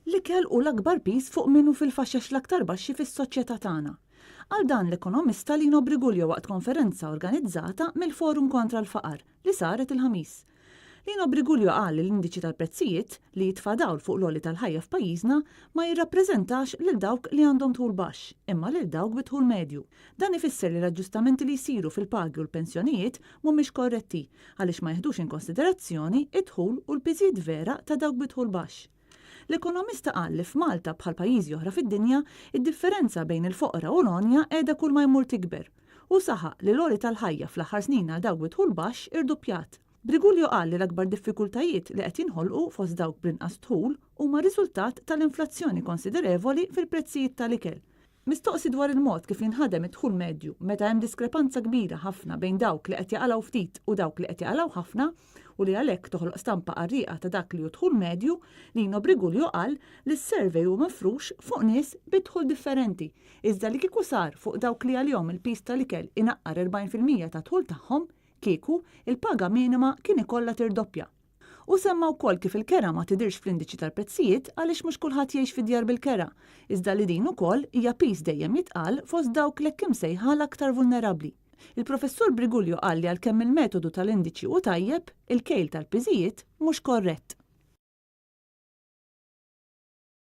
L-ikel hu l-akbar piż fuq min hu fil-faxex l-aktar baxxi fis-soċjetà tagħna. Qal dan l-ekonomista Lino Briguglio waqt konferenza organizzata mill-Forum Kontra l-Faqar li saret il-Ħamis. Lino Briguglio qal li l-indiċi tal-prezzijiet, li jitfa' dawl fuq l-għoli tal-ħajja f'pajjiżna, ma jirrappreżentax lil dawk li għandhom dħul baxx, imma lil dawk bi dħul medju. Dan ifisser li l-aġġustamenti li jsiru fil-pagi u l-pensjonijiet mhumiex korretti għaliex ma jiħdux inkonsiderazzjoni d-dħul u l-piżijiet vera ta' dawk bi dħul baxx. L-ekonomista qal li f'Malta bħal pajjiżi oħra fid-dinja, id-differenza bejn il-foqra u l-għonja qiegħda kull ma jmur tikber. Hu saħaq li l-għoli tal-ħajja fl-aħħar snin għal dawk bi dħul baxx irduppjat. Briguglio qal li l-akbar diffikultajiet li qed jinħolqu fost dawk bl-inqas dħul huma riżultat tal-inflazzjoni konsiderevoli fil-prezzijiet tal-ikel. Mistoqsi dwar il-mod kif jinħadem id-dħul medju meta hemm diskrepanza kbira ħafna bejn dawk li qed jaqalgħu ftit u dawk li qed jaqalgħu ħafna u li għalhekk toħloq stampa qarrieqa ta' dak li hu dħul medju, Lino Briguglio qal li s-survey hu mifrux fuq nies bi dħul differenti iżda li kieku sar fuq dawk li għalihom il-piż tal-ikel inaqqar 40% tad-dħul tagħhom, kieku, il-paga minima kien ikollha tirdoppja. Hu semma wkoll kif il-kera ma tidhirx fl-indiċi tal-prezzijiet għaliex mhux kulħadd jgħix fi djar bil-kera, iżda li din ukoll hija piż dejjem jitqal fost dawk l-hekk imsejħa l-aktar vulnerabbli. Il-Professur Briguglio qal li għalkemm il-metodu tal-indiċi hu tajjeb, il-kejl tal-piżijiet mhux korrett.